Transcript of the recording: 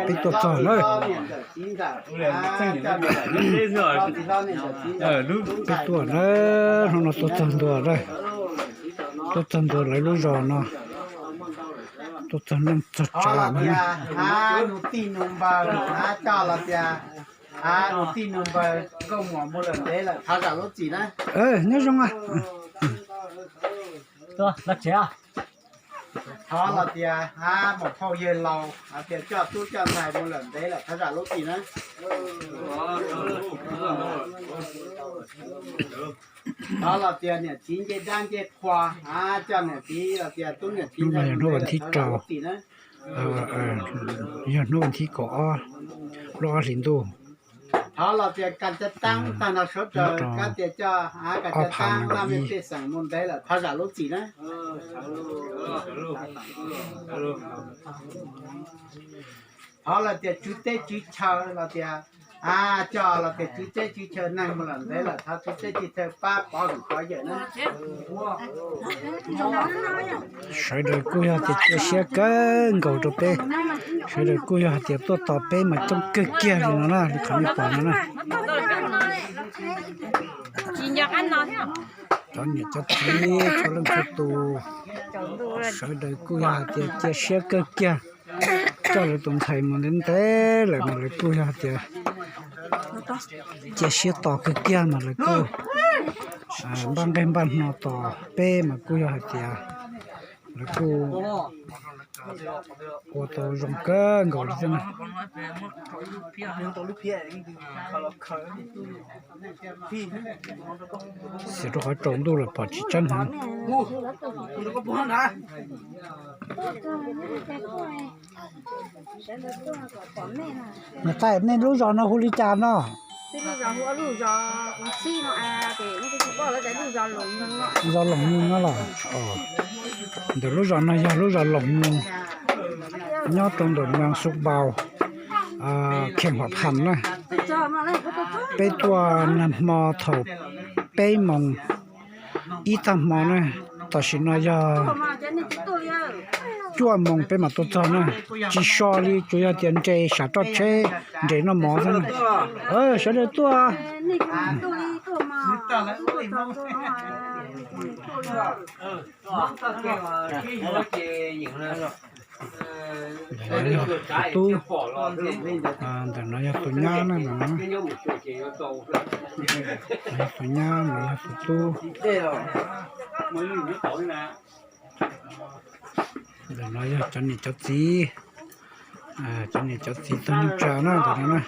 Peb tuaj txog na. Peb tuaj na, hnub no tuaj txog ntua na. Tuaj txog ntua lawv lub zos no. Tuaj txog neej txog tsav na. Nus tij nus npawg, coj los tias nus tij nus npawg nkauj muam mus lawm ntev lawm, thov zam lub txim na. Nyob zoo. Thov los tias muam phauj yawg laus hais tias coj tub coj ntxhais mus lawm ntev lawm, thov zam lub txim na. Thov los tias niam txiv ncej dab ncej qhua, coj niam txiv los tias tub niam txiv ntxhais mus lawm, thov zam lub txim na. Yog hnub vas thib kaum ob lub ob hlis ntuj. Thov los tias kas cav taab tag nrho sawv daws kab tias coj kas cav taab laj mej pej xeem mus ntev lawm, thov zam lub txim na. Thov los tias tswv teb tswv chaw los tias, coj los tias tswv teb tswv chaw neeg mus lawm ntev lawm, thov tswv teb tswv chaw pab pov hwm pov yawm na. Sawv daws kuj yog tias cia siab kawg nkaus rau peb. Sawv daws kuj yog hais tias tuaj tos peb mas coob kawg kiag li no na, li qhov nej pom no na. Cov niam cov txiv txhua leej txhua tus, sawv daws kuj yog hais tias cia siab kawg kiag. Coj lawv tus ntxhais mus ntev ntev lawm mas lawv kuj yog hais tias cia siab tos kawg kiag mas lawv kuj npaj nqaij npaj hno tos peb mas kuj yog hais tias lawv kuj ua tau zoo kawg nkaus li thiab na. Xiam rau qhov tsaus ntuj lawm pom tsis tseeb heev. Niam tais, nej lub zos no hu li cas no? Zos Loos Nyoog no los? Ntawm lub zos no yog lub zos Loos Nyoog, nyob rau ntawm Moos Xu Npaus, Kheem Huam Phas na. Peb tuaj nag hmo thaum peb moos ib tag hmo na, tam sim no yog cuaj moos peb mam tuaj txog na. Tsis so li, tsuas yog tias nres sam roj tsheb, nres noj mov xwb na. Sawv daws tuaj. Ntawm no yog tus tub, ntawm no yog tus nyab na, ntawm no, tus nyab, ntawm no yog tus tub. Ntawm no yog cov niam cov txiv, cov niam cov txiv tag neej tsa na, ntawm no na.